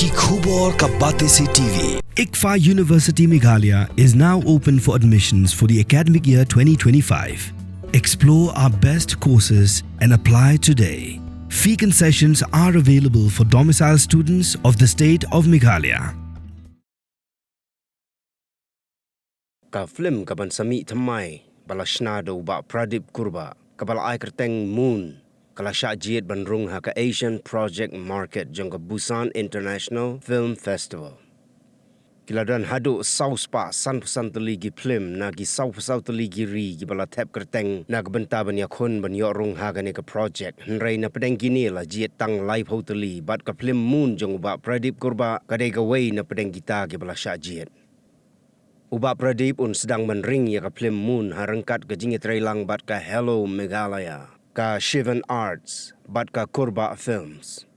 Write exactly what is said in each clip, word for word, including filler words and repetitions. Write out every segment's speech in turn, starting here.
Khubor ka Batesi T V. ICFAI University Meghalaya is now open for admissions for the academic year twenty twenty-five. Explore our best courses and apply today. Fee concessions are available for domicile students of the state of Meghalaya. Ka film kaban sa mih thymmai ba la shna da u Bah Pradip Kurbah, kaba la ai kyrteng Moon, ka la shah jied ban rung ha ka Asian Project Market jong ka Busan International Film Festival. Ki la don haduh saw spah sanphew san tylli ki film na ki sawphew saw tylli ki ri kiba la thep kyrteng na ka bynta ban ïakhun ban ïoh rung ha kane ka project, hynrei na pdeng kine la jied tang laiphew tylli, bad ka film Moon jong u Bah Pradip Kurbah ka dei kawei na pdeng kita kiba la shah jied. U Bah Pradip un sdang ban ring ïa ka film Moon ha ryngkat ka jingïatreilang bad ka Hello Meghalaya, ka Shivan Arts bad ka Kurbah Films.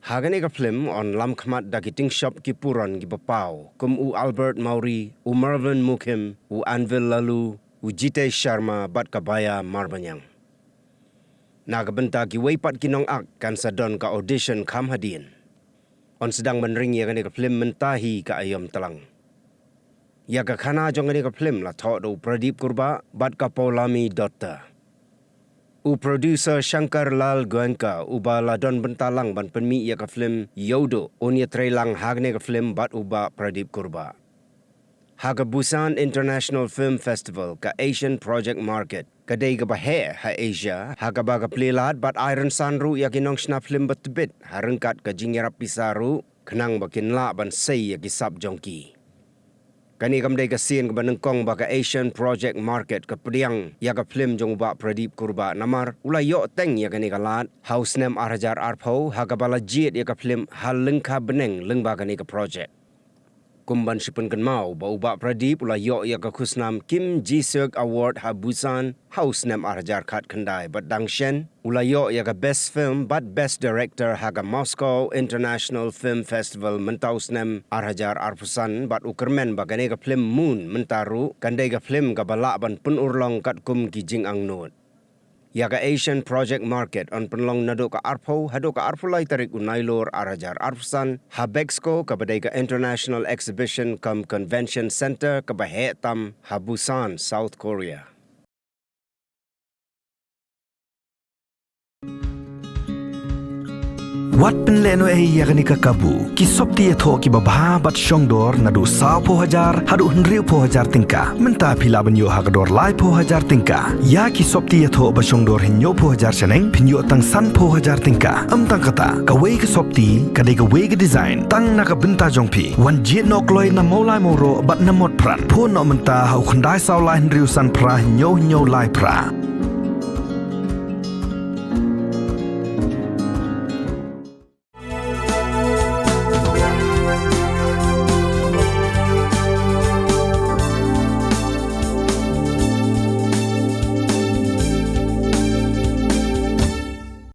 Ha kane ka film yn lam khmat da ki tyngshop ki puron kiba paw, kum u Albert Mawrie, u Mervyn Mukhim, u Anvil Laloo, u Jitesh Sharma bad ka Baya Marbaniang. Na ka bynta kiwei pat ki nongakt kan sa don ka audition kham hadien. Yn sdang ban ring ïa kane ka film mynta hi ka aïom tlang. Ïa ka khana jong kane ka film la thoh da u Pradip Kurbah bad ka Paulami Dutta. U producer Shankar Lal Goenka, uba la don bynta lang ban pynmih ïa ka film Ïewduh, un ïatreilang ha kane ka film bad u Bah Pradip Kurbah. Ha ka Busan International Film Festival, ka Asian Project Market ka dei kaba heh ha Asia, ha kaba ka plie lad bad ai rynsan ruh ïa ki nongshna film ba tbit ha ryngkat ka jingïarap pisa ruh, khnang ba kin lah ban sei ïa ki sap jong ki. Kane kam dei ka sien kaba nyngkong ba ka Asian Project Market ka pdiang ïa ka film jong u Bah Pradip Kurbah, namar u la ïoh teng ïa kane ka lad ha u snem ar hajar arphew, ha kaba la jied ïa ka film Ha Lyngkha Bneng lyngba kane ka project. Kum ban shu pynkynmaw ba u Bah Pradip u la ïoh ïa ka khusnam Kim Ji-seok Award ha Busan ha u snem ar hajar khatkhyndai, bad dang shen u la ïoh ïa ka Best Film bad Best Director ha ka Moscow International Film Festival mynta u snem ar hajar arphew san, bad u kyrmen ba kane ka film Moon mynta ruh kan dei ka film kaba lah ban pynurlong katkum ki jingangnud. Ïa ka Asian Project Market yn pynlong naduh ka arphew haduh ka arphew lai tarik u Nailur ar hajar arphew san ha Bexco, kaba dei ka International Exhibition cum Convention Center kaba heh tam ha Busan, South Korea. Wat pynlehnohei ïa kane ka kabu. Ki sopti ïathoh kiba bha bad shongdor naduh sawphew hajar haduh hynriewphew hajar tyngka. Mynta phi lah ban ïoh ha ka dor laiphew hajar tyngka. Ïa ki sopti ïathoh ba shongdor hynñiewphew hajar shaneng phin ïoh tang sanphew hajar tyngka. Ym tang kata, kawei ka sopti ka dei kawei ka design tang na ka bynta jong phi. Wan jied noh kloi na Mawlai Mawroh bad na Motphran. Phone noh mynta ha u khyndai saw lai hynriew san phra hynñiew hynñiew lai phra.